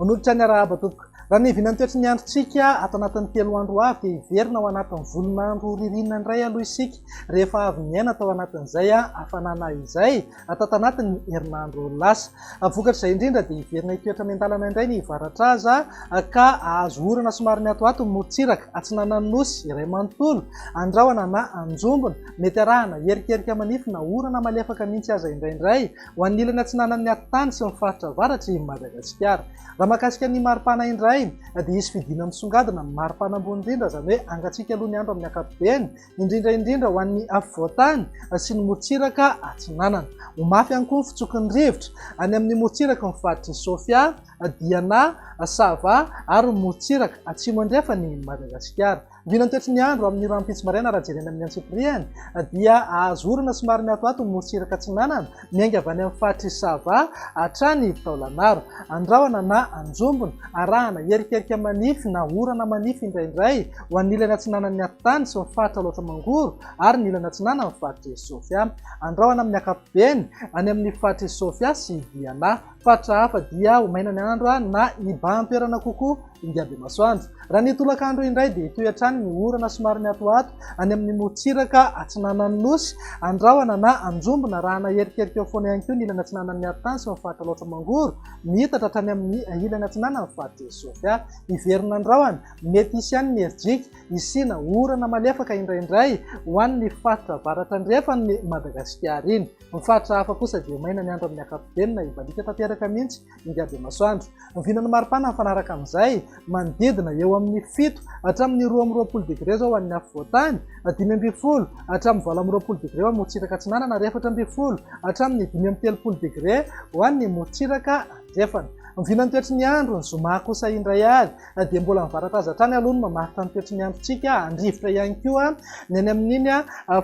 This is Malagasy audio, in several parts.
Manolotra ny arahaba tompoko. Raha ny vinan'ny toetry ny androntsika ato anatin'ny 3 andro ho avy dia hiverina ao anatin'ny volon'andro ririnina indray aloha isika rehefa avy niaina tao anatin'izay hafanana izay tato anatin'ny herinandro lasa. Vokatr'izay indrindra dia hiverina hitoetra miandalana indray ny varatraza ka hahazo orana somary miatoato ny morontsiraka atsinanan'ny Nosy iray manontolo, andrahona na anjombona, mety arahana erikerika manify na orana malefaka mihitsy aza indraindray ho an'ny ilany atsinanan'ny atitany sy ny faritra avaratr'i Madagasikara. Raha mahakasika ny maripana indray dia hisy fidinana misongadina amin'ny maripana ambony indrindra, izany hoe hangatsiaka aloha ny andro amin'ny ankapobeny, indrindra indrindra ho an'ny afovoan-tany sy ny morontsiraka atsinanana. Ho mafy ihany koa ny fitsoky ny rivotra any amin'ny morontsiraky ny faritr'i Sofia, Diana, Sava ary ny morontsiraka atsimo andrefan'i Madagasikara. Vina ny toetry ny andro amin'ny rahampitso maraina raha jerena amin'ny antsipiriany dia ahazo orana somary miatoato ny morontsiraka atsinanana miainga avy any amin'ny faritr'i Sava hatrany Taolagnaro. Andrahona na anjombona, arahana erikerika manify na orana manify indraindray ho an'ny ilany atsinanan'ny atitany sy ny faritra Alaotra Mangoro ary ny ilany atsinanan'ny faritr'i Sofia. Andrahona amin'ny ankapobeny any amin'ny faritr'i Sofia sy Diana. Faritra hafa dia ho maina ny andro na hibahan-toerana kokoa ingaby masoandro. Raha ny tolakandro indray dia hitohy hatrany ny orana somary miatoato any amin'ny morontsiraka atsinanan'ny Nosy, andrahona na anjombona arahana erikerika eo foana ihany koa ny ilany atsinanan'ny atitany sy ny faritra Alaotra Mangoro, miitatra hatrany amin'ny ilany atsinanan'ny faritr'i Sofia. Hiverina ny rahona, mety hisy ihany ny herijika, hisiana orana malefaka indraindray ho an'ny faritra avaratra andrefan'i Madagasikara iny. Ny faritra hafa kosa dia maina ny andro amin'ny ankapobeny na hibaliaka tanteraka mihitsy ingaby masoandro. Ny vinan'ny maripana mifanaraka amin'izay, manodidina eo amin'ny 7 hatramin'ny 22 degre izao ho an'ny afovoan-tany, 15 hatramin'ny 28 degre ho an'ny morontsiraka atsinanana ary 14 hatramin'ny 35 degre ho an'ny morontsiraka andrefana. Ny vinan'ny toetry ny andro ny zoma kosa indray ary dia mbola ny varataza hatrany aloha no mamaritra ny toetry ny androntsika, handrivotra ihany koa ny any amin'iny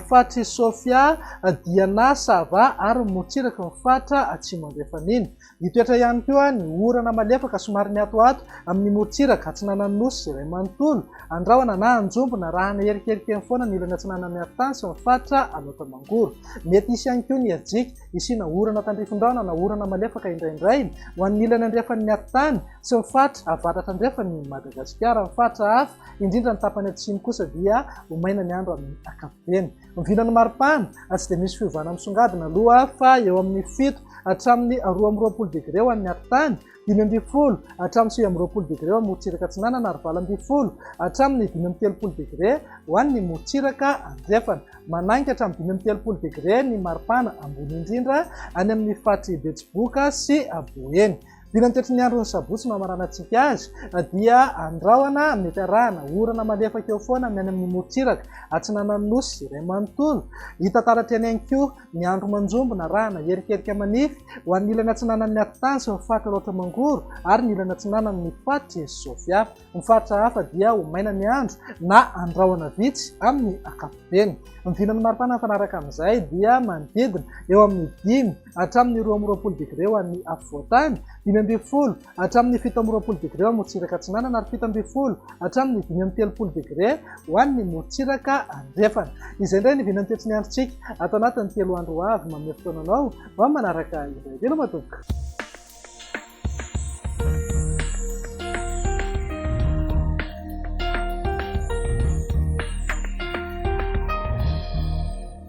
faritr'i Sofia, Diana, Sava ary ny morontsiraky ny faritra atsimo andrefana iny. Hitoetra ihany koa ny orana malefaka somary miatoato amin'ny morontsiraka atsinanan'ny Nosy iray manontolo, andrahona na anjombona arahana erikerikeny foana ny ilany atsinanan'ny aritany sy ny faritra Alaotra Mangoro. Mety hisy ihany koa ny herijika, hisiana orana tandrifin-drahona na orana malefaka indraindray ho an'ny ilany andrefan'ny atitany sy ny faritra avaratra andrefan'i Madagasikara. Ny faritra hafa, indrindra ny tapany atsimo kosa dia ho maina ny andro amin'ny ankapobeny. Ny vinan'ny maripana, tsy dia misy fiovana misongadina aloha fa eo amin'ny 7 hatramin'ny 22 degre ho an'ny atitany, 15 hatramin'ny 29 degre ho an'ny morontsiraka atsinanana ary 18 hatramin'ny 35 degre ho an'ny morontsiraka andrefana. Manainga hatramin'ny 35 degre ny maripana ambony indrindra any amin'ny faritr'i Betsiboka sy Boeny. Vinan'ny toetry ny andron'ny sabotsy no hamaranantsika azy dia andrahona mety arahana orana malefaka eo foana ny any amin'ny morontsiraka atsinanan'ny Nosy iray manontolo. Hita taratra eny ihany koa ny andro manjombona arahana erikerika manify ho an'ny ilany atsinanan'ny atitany sy ny faritra Alaotra Mangoro ary ny ilany atsinanan'ny faritr'i Sofia. Ny faritra hafa dia ho maina ny andro na andrahona vitsy amin'ny ankapobeny. Ny vinan'ny maripana mifanaraka amin'izay dia manodidina eo amin'ny 5 hatramin'ny 22 degre ho an'ny afovoan-tany, 15 hatramin'ny 27 degre ho an'ny morontsiraka atsinanana ary 17 hatramin'ny 35 degre ho an'ny morontsiraka andrefana. Izay indray ny vinan'ny toetry ny androntsika ato anatin'ny 3 andro ho avy. Manome fotoana anao ho amin'ny manaraka indray. Veloma tompoko.